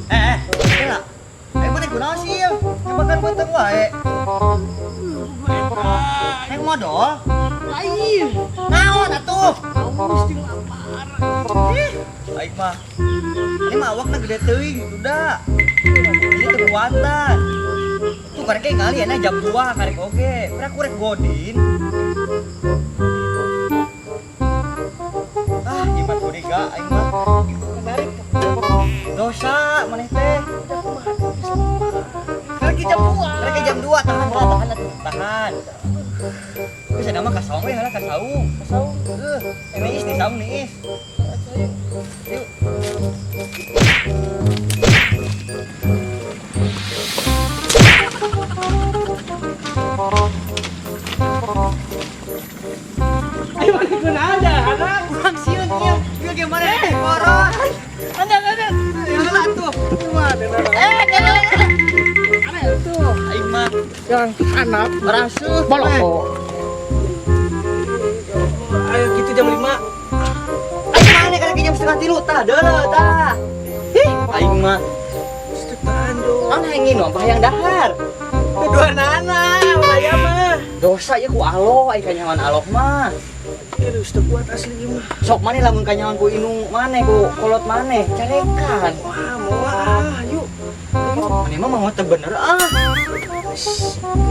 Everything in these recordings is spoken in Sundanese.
Eh, eh, kela. Ayo mana kunaon sih ieu? Nyebakan beuteung wae. Hayang modol? Lain. Naon atuh? Haus jeung lapar. Ih, aing mah. Ini mah awakna gede teuing duda. Jadi teu kuatan. Tuh karek ge ngali enak jam 2 karek oge. Pernah kurek godin. Ah, ieu mah curiga aing mah. Menarik. Dosa maneh teh. Udah kumaha geus lapar. Karek jam 2. Karek jam 2 tahan lah, tahan atuh, tahan. Geus ada mah ka saung we heula ka saung. Ka saung. Heuh, niis di saung niis. Yuk. Ayo mana kunaon anak? Kurang sieun ieu. Ieu gimana koron. Anak anak. Heula atuh. Eh, kela. Aneh tuh. Aing mah Yang anak rasuh. boloko. Ayo gitu jam 5. Aing mana karek jam 2:30 tah deuleu tah. Ih, aing mah Tahan dong. naon hayang nginum apa hayang dahar? Kedua nana, aya mah. Dosa ieu ku aloh, aing kanyawan aloh mah. Aduh, teu kuat asli ieu mah. Sok maneh lamun kanyawan ku indung maneh ku kolot maneh, carekan. Wah, mau ah, yuk. Maneh mah mau teu bener ah.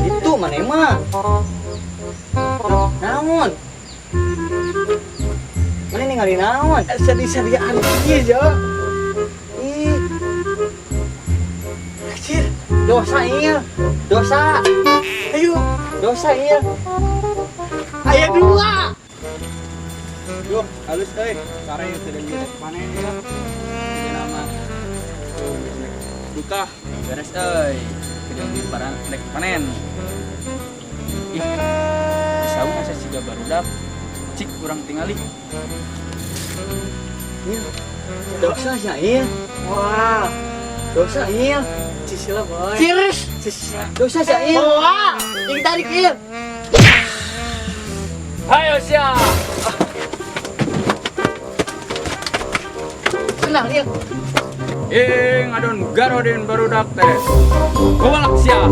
Itu maneh mah. Naon? Maneh ningali naon? Sedih-sediaan ieu, Jo. Ih, Anjir. dosa ieu. Dosa, Ayo, dosa ieu. aya dua. Duh, halus euy. Sare teu deui panen ya. Jadi nama. Duka beres euy. Kejang di parang rek panen. Ih, di saung asa siga barudak. Cik kurang tingali. Ieu. Dosa sia ieu. Wah, Dosa ieu. Cisila boy. Cheers. Cisila. Dosa sia ieu. Wah, Yang tarik ieu. Hayo sia. Tenang ieu. Ing adon garodin barudak teh. Gowalak sia.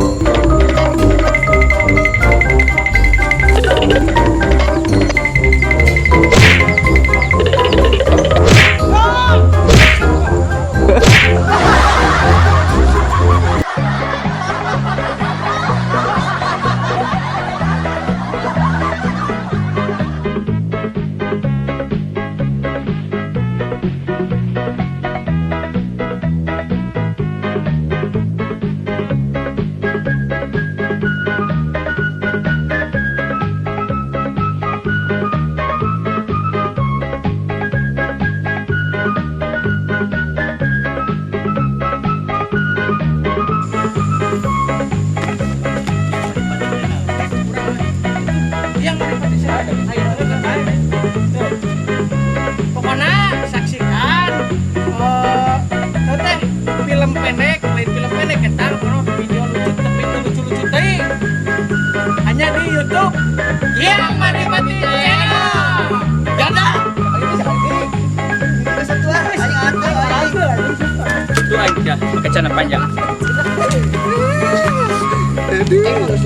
Yang pokoknya saksikan teh film pendek, lain film pendek eta pokoknya video lucu tapi teu lucu-lucu teuing. Hanya di YouTube Yang Maripati Channel. Dadah. Satu ah, aing atuh aing. Itu aja pakai celana panjang. Aing mah geus